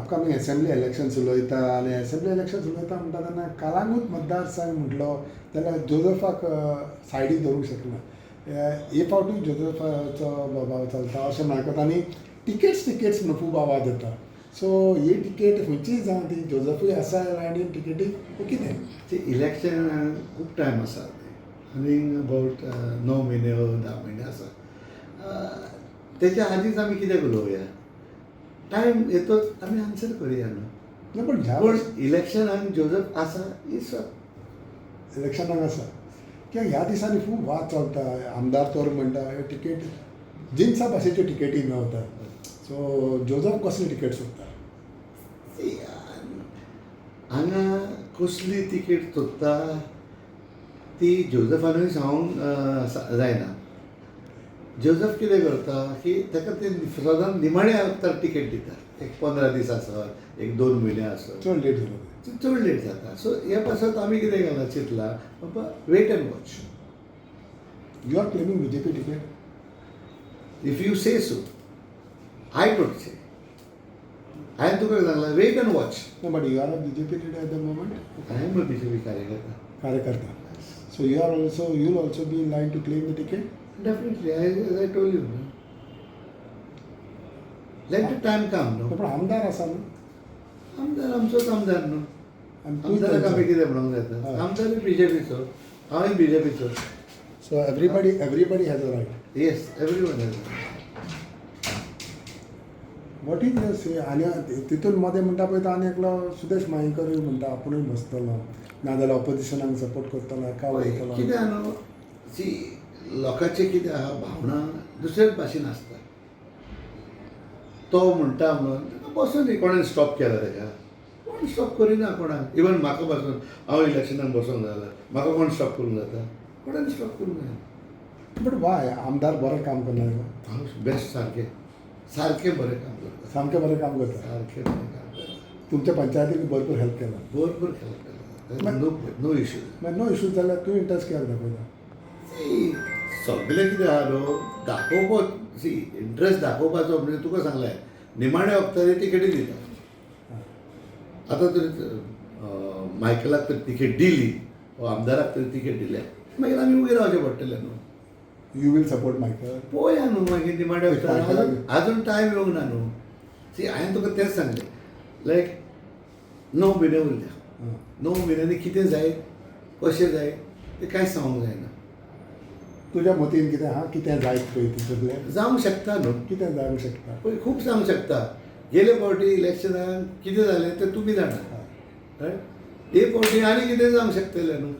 Upcoming assembly elections उलयता आनी assembly elections उलयता म्हणटा तेन्ना कळंगूट मतदारसंघ म्हटलो जाल्यार जोजफाक सायडीक दवरूंक शकना. हे फावटूय जोजफाचो दबाव चलता अशें आयकता आनी टिकेट्स टिकेट्स म्हणून खूब आवाज येता. सो ही टिकेट खंयचीय जावं, ती जोजफूय आसा लायनीन टिकेटीक कितें? ते इलेक्शन खूब टायम आसा, आनी अबावट 9 म्हयने, 10 म्हयने आसा. तेच्या आदींच आमी कित्याक उलोवया? टायम येतोच आमी आन्सर करुया न्हू. ना, पण ह्या पूण इलेक्शनाक जोजफ आसा ही सत. इलेक्शनाक आसा कित्याक ह्या दिसांनी खूब वाद चलता. आमदार तर म्हणटा हे टिकेट जिन्सा भाशेच्यो टिकेटी मेवता. सो जोजफ कसली टिकेट सोदता? See, हांगा कसली तिकेट सोदता ती जोजफानूय सांगूंक जायना. जोजफ कितें करता की ताका ते सदांच निमाण्या वखतार टिकेट दिता, एक 15 दीस आसत, एक 2 म्हयने आसत. चड लेट जालो ते. चड लेट जाता. सो हे पासत आमी कितें केलां, चिंतलां बाबा, wait and watch. You are claiming BJP ticket? If you say so, I don't say. हांवें तुका सांगलां, wait and watch. No, but you are a BJP leader at the moment. I am a BJP कार्यकर्ता. कार्यकर्ता. So you'll also be in line to claim the ticket? Definitely, I told you. Let the time come, न्हू. पण आमदार आसा न्हू? आमदार आमचोच आमदार न्हू. आनी तूं आमदाराक आमी कितें म्हणूंक जाता? आमदारूय बीजेपीचो, हांवूय बीजेपीचो. So everybody has a right. Yes, everyone has. What is your say? आनी तितून मदें म्हणटा पळय तो आनी एकलो सुदेश मयेंकरूय म्हणटा आपुणूय बसतलो, नाजाल्यार ऑपोजिशनाक सपोर्ट करतलो, एका वयतलो. कितें आहा न्हू, सी, लोकांचें कितें आहा, भावना दुसऱ्याच भाशेन आसता. तो म्हणटा म्हणून ताका बसून न्ही. कोणें स्टॉप केला ताका? कोण स्टॉप करिना कोणाक. इवन म्हाका पासून हांव इलेक्शनाक बसोंक जाल्यार म्हाका कोण स्टॉप करूंक जाता? कोणाक स्टॉप करूंक जायना. बट वाय आमदार बरें काम करना? हांव बेस्ट, सारकें सारकें बरें काम करता. सामकें बरें काम करता. सारकें बरें काम करता. तुमच्या पंचायतीक भरपूर हेल्प केला. भरपूर हेल्प केला, नो नो इश्यू. मागीर नो इशू जाल्यार तूं इंट्रस्ट कित्याक दाखयता? सगळें कितें आहा न्हू, दाखोवपाक, सी, इंट्रस्ट दाखोवपाचो म्हणजे तुका सांगलें, निमाण्या वखतार तिकेटी दिता. आतां तरी मायकलाक तर तिकेट दिली वा आमदाराक तरी तिकेट दिले, मागीर आमी उबे रावचें पडटलें न्हू. You will support Michael? पळोवया न्हू मागीर निमाण्या वखतार. अजून टायम येवंक ना न्हू. सी, हांवें तुका तेंच सांगलें, लायक 9 म्हयने उरल्या. 9 म्हयन्यांनी कितें जायत, कशें जायत, तें कांयच सांगूंक जायना. तुज्या मतीन कितें आहा, कितें जायत पळय तितूंतलें? जावंक शकता न्हू. कितें जावंक शकता? पळय, खूब जावंक शकता. गेले फावटी इलेक्शनाक कितें जालें तें तुमी जाणा, रायट? हे फावटी आनी कितें जावंक शकतलें न्हू.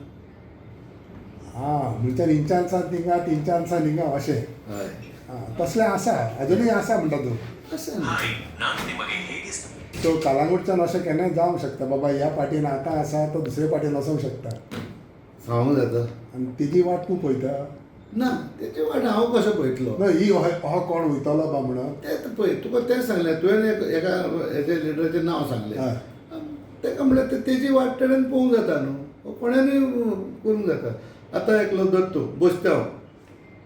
हां, म्हणच्यान इंचान थिंगा, तिनच्यान हिंगा अशें? हय. आं, तसलें आसा, अजुनूय आसा म्हणटा तूं? आसा न्हू. ನಾನು ನಿಮಗೆ ಹೇಗೆ सो कळंगूटच्यान अशें केन्नाय जावंक शकता, बाबा ह्या पार्टीन आतां आसा तो दुसरे पार्टीन वचोंक शकता. सांगूंक जाता. आनी तेजी वाट तूं पळयता? ना, तेजी वाट हांव कसो पळयतलो? ना, ही हो कोण वयतलो बा म्हणून. तें पळय, तुका तेंच सांगलें, तुवें एका हेजे लिडराचें नांव सांगलें. ताका म्हणल्यार ते तेजी वाट तेणेन पळोवंक जाता न्हू, कोणानूय करूंक जाता. आतां एकलो दत्तू बसता,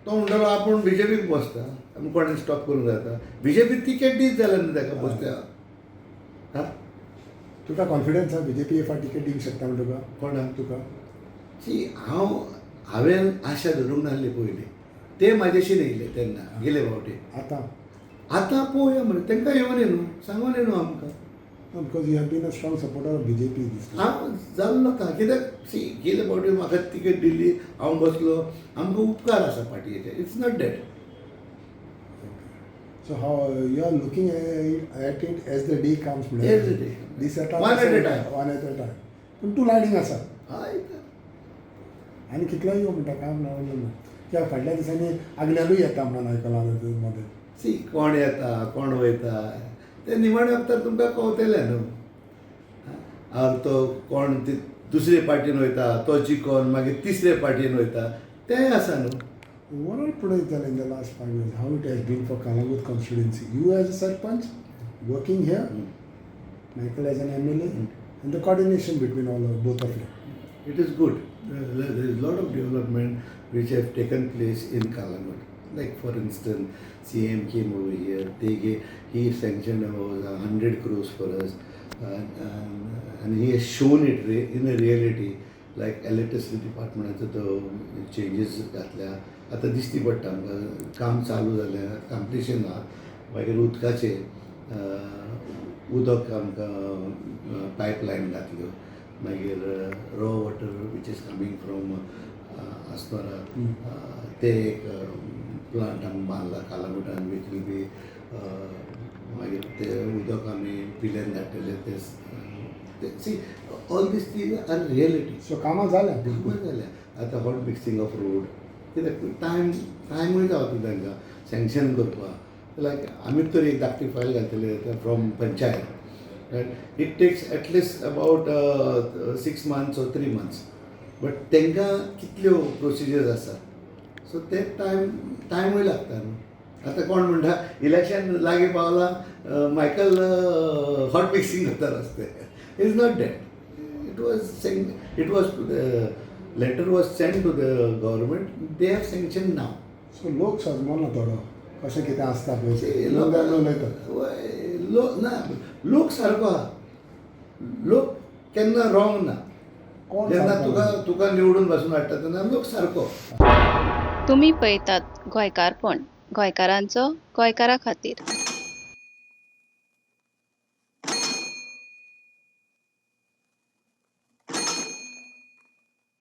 तो म्हणटलो आपूण बीजेपीक बसता. आमी कोणें स्टॉप करूंक जाता? बीजेपी तिकेट दीत जाल्यार न्हू ताका बसता. हां. तुका कॉन्फिडन्स आसा बीजेपी हे फावट टिकेट दिवंक शकता म्हण तुका? कोणाक? तुका. सी, हांवें आशा धरूंक नासली पयलीं. ते म्हाजेशी येयले तेन्ना गेले फावटी. आतां? आतां पळोवया मरे, तांकां येवनी न्हू, सांगोनी न्हू आमकां. Because you have been a strong supporter of BJP this. हांव जाल्लो आतां कित्याक, सी, गेले फावटी म्हाका तिकेट दिली, हांव बसलो, आमकां उपकार आसा पार्टीचे. It's not that. So how you are looking at it as the day comes? As the day. दीस येता. One at a time. One at a time. पूण तूं लायनीक आसा? हय. आनी कितलोय यो म्हणटा, काय ना, कित्याक फाटल्या दिसांनी आग्नेलूय येता म्हणून आयकलां मदें. सी, कोण येता, कोण वयता ते निमाणे वखतार तुमकां कळतलें न्हू. आर तो कोण ती दुसरे पार्टीन वयता, तो जिकोन मागीर तिसरे पार्टीन वयता, तेंय आसा न्हू. Overall पळयत जाल्यार in the last 5 years, how it has been for Calangute constituency? You as a sarpanch working here, Michael as an MLA, and the coordination between all of both of you. It is good. There is a lot of development which have taken place in Calangute. Like for instance, CM came over here, they gave, he sanctioned about 100 crores for us, and he has shown it in a reality. Like electricity डिपार्टमेंटाचो तो changes घातल्या, आतां दिश्टी पडटा आमकां, काम चालू जालें, completion आहा. मागीर उदकाचें, उदक आमकां पायपलायन घातल्यो. मागीर raw water which is coming from Assonora, ते एक प्लांट आमी बांदला कालांगुटान, which will be, मागीर ते उदक आमी पिल्यान धाडटले. ते see, all these thing are reality. So कामां जाल्या भरपूर. कामां जाल्या. आतां हॉट मिक्सिंग ऑफ रोड कित्याक टायम टायमूय गावता तांकां सँक्शन करपाक. लायक आमी तर एक धाकटी फायल घातलेली from panchayat, right? It takes at least about 6 months or 3 months, but तांकां कितल्यो प्रोसिजर्स आसा, सो ते टायम टायमूय लागता न्हू. आतां कोण म्हणटा इलेक्शन लागीं पावलां, मायकल हॉट मिक्सिंग करता रस्ते. Is not that. It was letter was send to the government, they have sanction now. So लोक सजमना थोडो कशें कितें आसता पळय ते लोक उलयतात. लोक ना, लोक सारको आहा, लोक केन्ना रॉंग ना. कोण जेन्ना सारको तुका ना? तुका निवडून बसून हाडटा तेन्ना लोक सारको. तुमी पळयतात गोंयकारपण, गोंयकारांचो गोंयकारा खातीर.